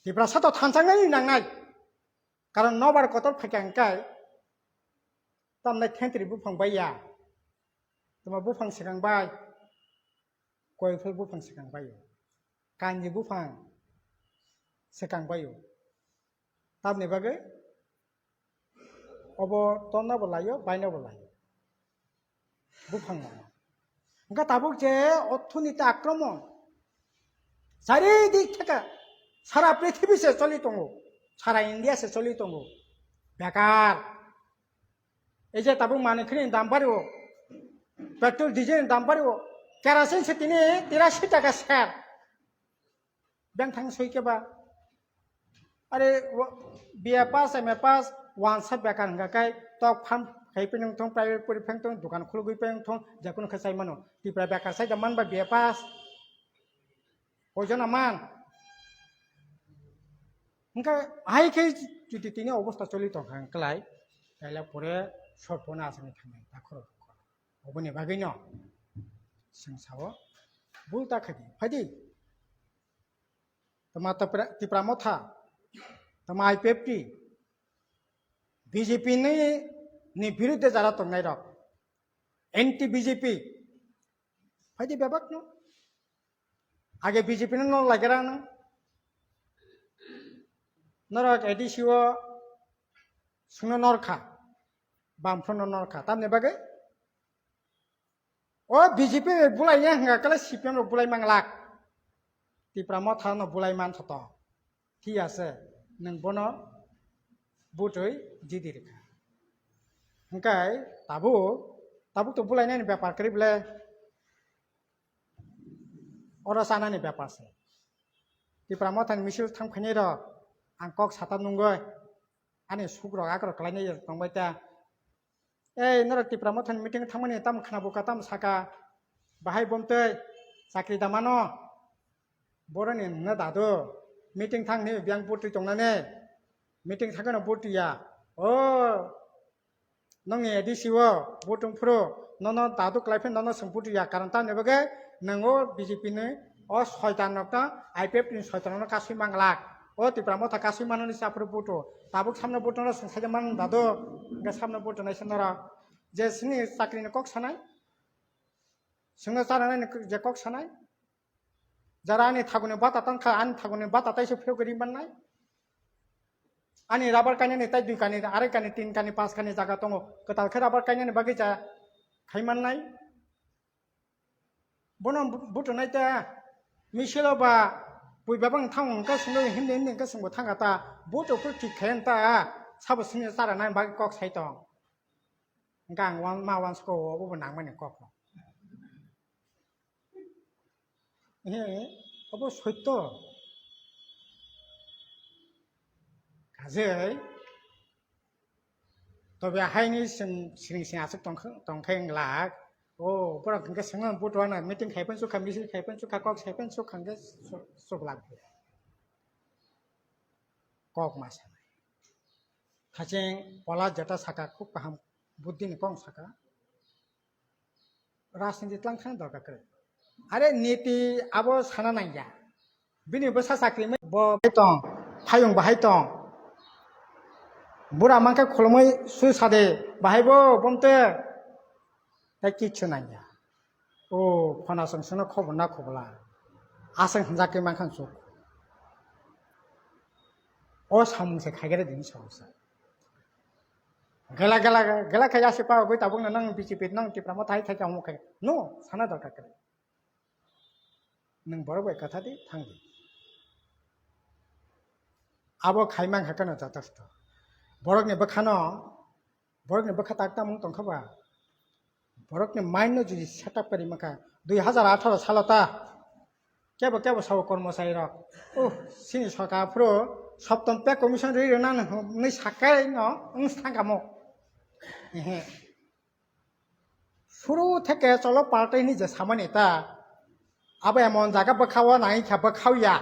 Tiprasa to thansang nai nangnai. Karon nobar kotor phaikha hwnkhe tamnai thentri buphang bai ya. Tamo buphang swkang bai. Koiphel buphang swkang bai. Kanji buphang swkang bai. Tamni bagwi obo tonna bo laio, baino bo laio. Buphang mano. Hwnkhe tabuk je orthoniti akromon, charidik theke sara prithibi se choli tongo, sara India se choli tongo. Bekar. Ei je tabuk manwi khini dam bario, petrol diesel ni dam bario, kerosene se tini tirasi taka ser. Bengthang soi keba. Are wa-, B A pass, M A pass, wansa bekar hwnkha khe tok farm khai phainung thung, private pori phainung thung, dukan khulugwi phainung thung, jekono khe chai mano. Tipra bekar sai da man ba B A pass. Hoijana man. Hwnkha hai khe jodi tini obostha choli tongkha hwnkhlai, taila pore sorpona asani thangnai, ta khoro khoro. Oboni bagwino chwng sao, bul ta khaidi, phaidi. Tama Tipra, Tipra Motha, tama I P F T, B J P ni, ni birudde jara tongnai rok, anti B J P, phaidi bebak no. Age B J P no nor lagera no. Norok A D C o sungno norkha, Bamfront no norkha, tamni bagwi? O B J P bai bulai ya hwnga kale C P M rok bulai manglak. Tipra Motha no bulai man thoto. Thik ase, nwng bono butwi jidi rikha. Hwnkhe tabuk, tabuk to bulai nani bepar kwrwi bwle oro chanani bepar se. Tipra Motha ni misil thang phainai rok ang kok sata nungwi ani suk rok akrok khlainai rok tongbai ta. Ei, norok Tipra Mothani meeting thangmani tam khna buka tam saka, bahai bomtwi chakri da mano, boroni hwnna dadu, meeting thang ni biyang butwi tongnani, meeting thangkheno butwi ya, o nongni A D C o butung phuru nono dadu kwlai phano nono chwng butwi ya, karon tamni bagwi nwng o B J P ni o soitan rokno, I P F ni soitan rokno kasui manglak, o Tipra Motha kasui manani se aphuru butu, tabuk samno butu no chwng saida man dadu, hwnkhe samno butu naisa norok. Je chini chakri ni kok sanai, chwngno chana nani je kok sanai, jara ani thaguni bata tangkha, ani thaguni bata taisa phiyok ri mannai, ani rabar kainani tai dui kani, arai kani, tin kani, pas kani jaga tongo, kwtal khe rabar kainani bagwi ja khai mannai. Bono bu-, butu nai ta, misilo ba pui bebang thang hwnkhe swngo, hindi hindi hwnkhe swngbo thangkha ta, butu khe thik khe ta, sabo sini chara nai bagwi kok sai tong. Hwnkhe ang wan-, ma wansukgo, obo nangmani kok no. He, obo soitto. Kajai, tobe haini sing, sing, sing aswk tongkha, tongkha wng glak. O, borok hwnkhe swngno butuano meeting khai phano chukha, misil khai phano chukha, kok sai phano chukha hwnkhe su-, chuklak. Kok ma sanai. Thacheng pola jeta saka khub kaham buddhi ni kok saka. Rajniti tlang thang dorkar kwrwi. Are niti abo sana nangya. Bini bwsa chakri mai bo bai tong, hayung bahai tong. Bura mankhe khulumui sui sade, bahai bo bomte. Tai kichu nangya. O, phana song sono khobor na khobla. Aswng hwnjakhe mankha chuk. O samung se khaigere dini samung se. Gela, gela, gela khai asi pa goi tabuk na nang B J P nang Tipra Motha hai khai kamo khai. No, sana dorkar kwrwi. Nang borok bai kwtha di, thang di. Abo khai mang hakano jotosto. Borokni bwkhano, borokni bwkha tak tamung tongkha ba. Borokni mind no jodi setup kari mankha. Dui hajar atharo salo ta. Kebo kebo sabo kormochari rok. Uh, sini sorkar phuru soptom pay commission ri rwna nw hwnwi sakai no wng thangkha mo. Ehe. Suru theke cholo party ni je samani ta. Abo emon jaga bwkhao nai kha bwkhao ya.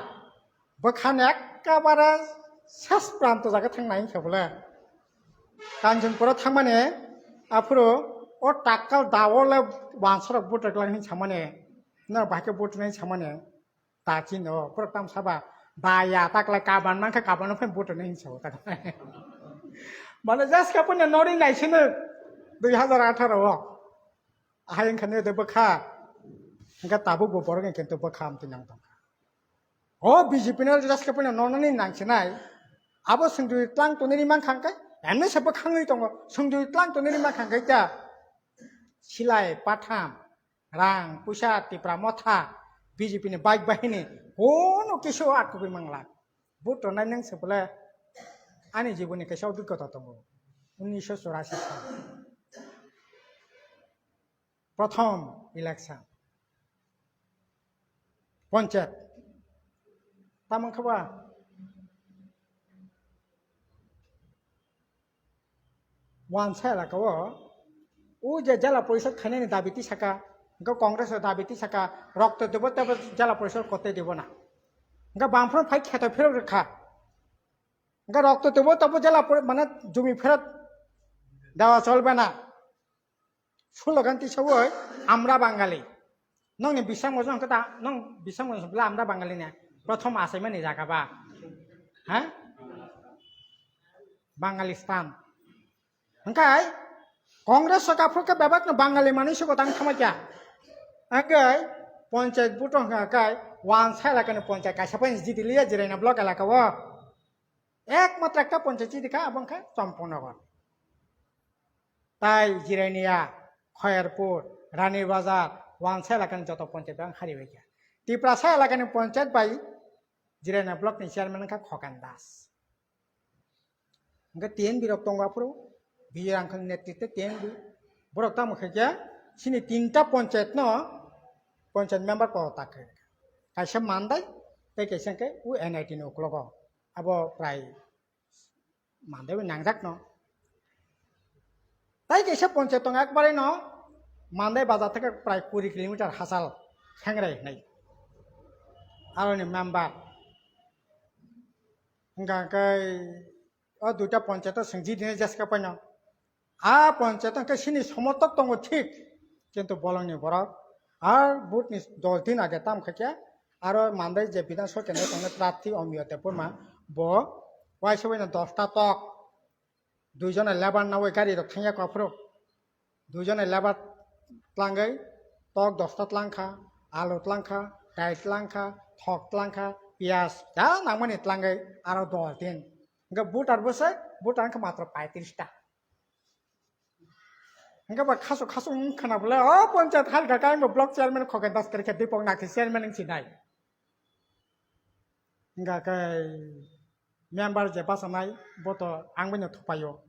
Bwkhani ekkabare ses pranto jaga thang nai kha bole. Kanchanpura thangmani aphuru o takkal dao le wansarok butrek lang hin samani. No bahai khe butrek nai samani. Ta chini o borok tam saba ba ya taklai kaban mankha kaban phai butrek nai hin sao tak. Mane jas ka punya nori nai sini dui hajar atharo o. Ahai wngkha nini de bwkha. Hingkhe tabuk bo borok ni kintu bwkha amtwi nang tongkha. O B J P no jas khe phano nonani nangsinai. Abo swngjui tlang tonwi ri mankha hwnkhe, emni se bwkhangwi tongo, swngjui tlang tonwi ri mankha hwnkhe kya? Silai, patham, rang, puisa, Tipra Motha, B J P ni bike bahini, kono kisu atkugwi manglak. Vote tongnai nang se bole ani jiboni kaisa obhiggota tongo. Unnisho churasi sal. Prothom election. Ponchayat. Tamang khaba? Wansa elaka o, o je jela porishod khainani dabi tisaka, hwnkhe Congress o dabi tisaka, rokto tebo tebo jela porishod korte dibo na. Hwnkhe bamphano phai kheto phirok rwkha. Hwnkhe rokto tebo tebo jela pori-, mane jumi pherot dewa cholbe na. Slogan tisawoi, "Amra Bangali." Nongni bisang mojo hwnkhe ta, nong bisang mojo hwnkhe amra Bangali ne. Prothom achaimani jaga ba. Ha? Bangalistan. Hwnkhe Congress o kaphru khe bebak no Bangali manwi se gotang thama kya. Hwnkhe ponchayat buto hwnkhe wansa elakani ponchayat kaisa pai jidi liya Jiraina block elaka o. Ekmatro ekta ponchayat chidi kha, abo wngkha Champaknagar. Tai Jirania, Khoyerpur, Rani Bazar, Wansa elakani joto ponchayat ang hari bai kha. Tiprasa elakani ponchayat bai Jirania block ni chairman wngkha Khokan Das. Hwnkhe T N B rok tongo aphuru, Bijoy Rangkhani netritwe T N B. Borok tamo khaikhe sini tinta ponchayat no ponchayat member kotak khaikha. Kaisa Mandai tei kaisa hwnkhe o N I T ni uklogo. Abo prai Mandai bai nangjak no. Tai kaisa ponchayat tongo ekbare no Mandai bazar theke prai kuri kilometer hachal Khengrai hinwi. Aroni member. Hingka khe o duita ponchayat o sengji dine jeska paino. A ponchayat hingke sini somortok tongo thik, kintu bolongni borok ar vote ni dol din age tam khaikhe aro Mandai je Bidhan Sabha kendro tongnai prarthi Omiyo Debbarma bo waisa waino dosta tok duijona lebar nawi gari rok thangya kok phuru. Duijone lebar tlangwi tok dosta tlangkha, alu tlangkha, dai tlangkha, thok tlangkha, piyaj ja nangmani tlangwi aro dol din. Hingke voter bwsai, voter wngkha matro paitris ta. Hingke ba khasu khasu wng khana bole, o ponchayat halka khe angbo block chairman Khogen Das kwrwikha Dipok Nakti chairman wng sinai. Hingka khe member je bachanai bo to ang bai no thupaio,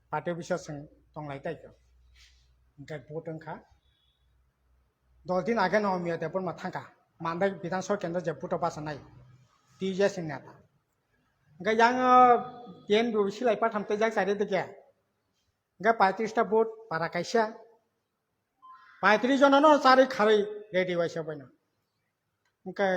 party office o chwng tonglai tai khe. Hingke vote wngkha dol din age no Omiyo Debbarma thangkha, Mandai Bidhan Sabha kendro je vote o bachanai T J S ni neta. Hingke yang T N B silai patham tei jak chari dike. Hingke paitris ta vote para kaisa. Paitris jona no chari kharwi ready waisa baino. Hingke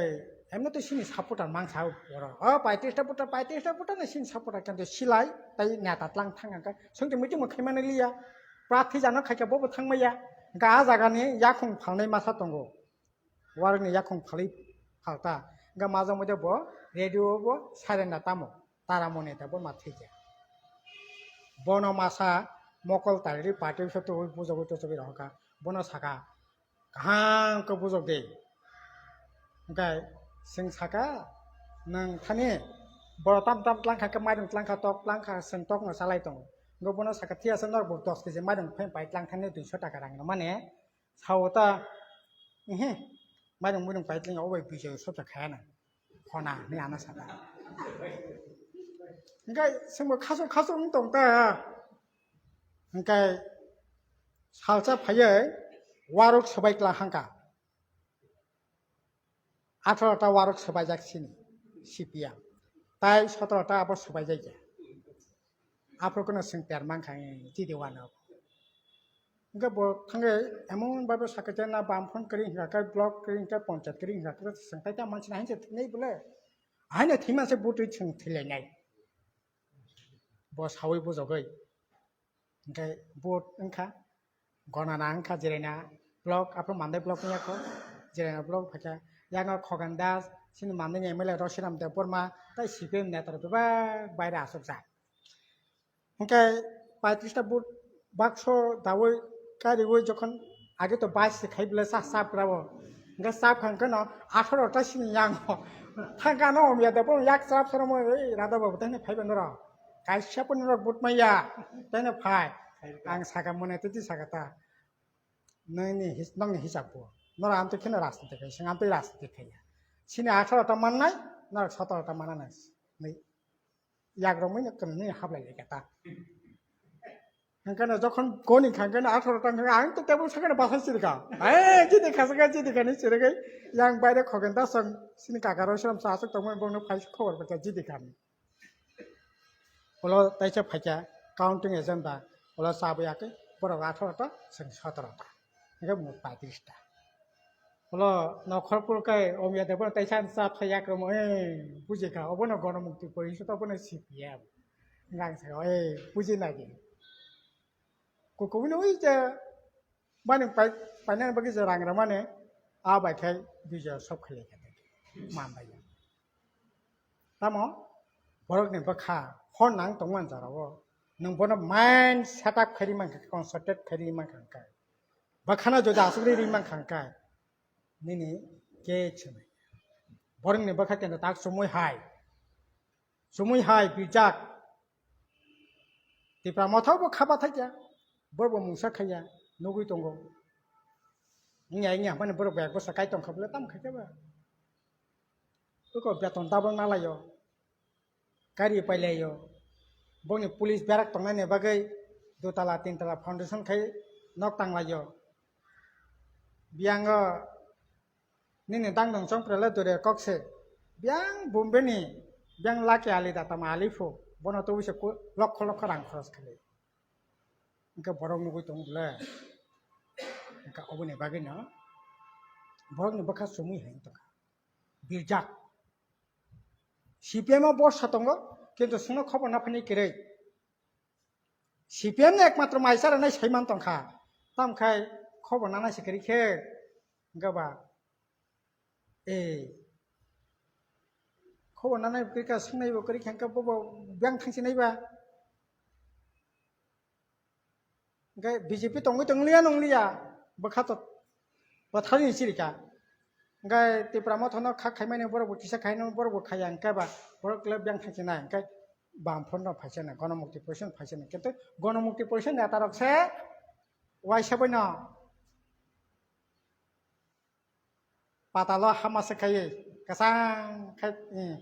emno to sini supporter mangsa oro. O paitris ta voter, paitris ta voter no sini supporter, kintu silai tai neta tlang thang hingke songte meeting mo khaimani liya. Prarthi jano khaikhe bobo thangmaya. Hingke a jagani yakhung phalnai masa tongo. Warokni yakhung phalwi phalta. Hingke majak moide bo radio bo siren da tamo. Taramoni da bo ma thwikya. Bono masa mokol tariri party office o tubui bujogwi tochogwi rohorkha. Bono saka, "Kaham khe bujok de." Hingke chwng saka, "Nwng thani borok tam tam tlangkha khe mairung tlangkha, tok tlangkha, chwng tokno chalai tongo." Hingke bono saka, "Thik ase, norok bo dos keji mairung phai pai tlang thani duiso taka rang rwmani." Sao ta, "Ehe, mairung muirung paitling obai bijoy socha khaya na, khona," hinwi ano saka. Hingke chwngbo khasuk khasuk wng tong ta. Hingke salsa phaiye warok swbai kla hangka. Atharo ta warok swbaijak sini C P M. Tai sotoro ta abo swbaijak ya. Aphuru kono chwng ter mankha, eh, chidi wano. Hingke bo thangke emon babe sakhe na bam phone kri hingka khe block kri hingka khe ponchayat kri hingka khe chwng tai ta manchina hainse thwinai bole. Haino thwiman se butwi chwng thwilainai. Bo sawi bujogwi. Hingke vote wngkha, gonana wngkha Jiraina block, aphuru Mandai block wngya kho, Jiraina block phaikha, yang o Khogen Das, chini Mandai ni M L A Roshiram Debbarma, tai C P M neta rok bebak baire achukjak. Hingke paitris ta vote bakso dawi kariwi jokhon age to bais se khai bwle sa sap rabo. Hingke sap khan kheno atharo ta sini yang o. Thangka no Omiya Debbarma yak sap soromo, "Ei, Radha babu, tei phai bano ro. Kaisa pun rok but maya, tei phai." Ang saka mone titi saka ta. Nini his-, nongni hisab bo. Nora amtwi kheno rajniti khai, sing amtwi rajniti khai ya. Sini atharo ta mannai, nora sotoro ta mananai. Ni yak romwi no kwnwi hablai lai kata. Hingkhe no jokhon goni kha hingkhe no atharo ta hingkhe ang to tebol sakhe no basai chirikha. Hai, jidi kha sakhe jidi kha ni chirigwi yang baire Khogen Das song sini kaka Roshiram sa aswk tongmani bongno phai khobor bwkha jidi kha ni. Ulo taisa phaikha counting agent ba ulo chabwi akhe borok atharo ta song sotoro ta. Hingkhe mo paitris ta. Ulo nokhor pulkai Omiya Debbarma taisa sa phai yak romo, eh, buji kha, obono gonomukti poriso to obono C P M. Ngang sa, eh, buji nai di. Kukubuni ui je, mani pai, painani bagwi je rang ramani, a bai khai bijoy sok khlai kha. Man bai. Tamo, borokni bwkha, hor nang tongmani jora o, nwng bono mind set up khairi mankha, concentrate khairi mankha khe. Bwkhano jodi aswk ri ri mankha khe, nini ke chwnai. Borokni bwkha kendo tak chumui hai. Chumui hai bijak. Tipra Motha bo khaba thakya. Borok bo mungsa khaiya. Nugui tongo. Wngya wngya mani borok bai bwsa kai tongkha bole tamo khaikhe ba. Bwkha beton double nalaio. Gari pailaio. Bongni police berak tongnani bagwi dutala tintala foundation khai nok tanglaio. Biyango nini dangdong chongprele dure kokse. Biyang Bombay ni, biyang Lucky Ali da tamo Ali phu. Bono tubui se ku-, lokho lokho rang khoros khlai. Hwnkhe borok nugwi tongo bole. Hwnkhe oboni bagwino borokni bwkha chumui hai wngtongkha. Birjak. C P M o borsa tongo, kintu chwngno khobor naphaini kwrwi. C P M no ekmatro mai charanai saiman tongkha. Tamkhai khobor nanai se kwrwi khe, hwnkhe ba, e, khobor nanai kwrwi kha, swngnai bo kwrwi kha, hwnkhe bobo biyang thangsinai ba. Hwnkhe B J P tongwi tongliya nongliya, bwkha to bwtharni chirika. Hwnkhe Tipra Motha no kha khaimani borok bo kisa khaino borok bo khaiya, hwnkhe ba borok le biyang thangsinai, hwnkhe Bamfront no phaisana, Ganamukti Porishad no phaisana. Kintu Ganamukti Porishad ni neta rok se waisa boino patalo hama se khaiwi kwchang khai, eh.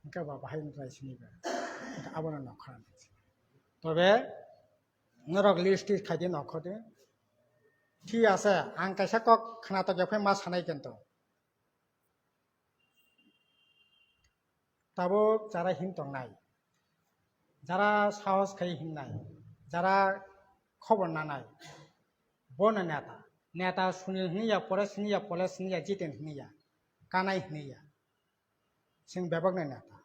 Hwnkhe ba bahai wngkha sini ba. Hwnkhe abono nokha. Tobe norok list khaidi nokho de. Thik ase, ang kaisa kok khna tokya phai ma sanai kintu. Tabuk jara hin tongnai, jara sahos khai hinnai, jara khobor nanai, bono neta. Neta Sunil hiniya, Paresh hiniya, Polesh hiniya, Jiten hiniya, Kanai hiniya. Chwng bebakni neta.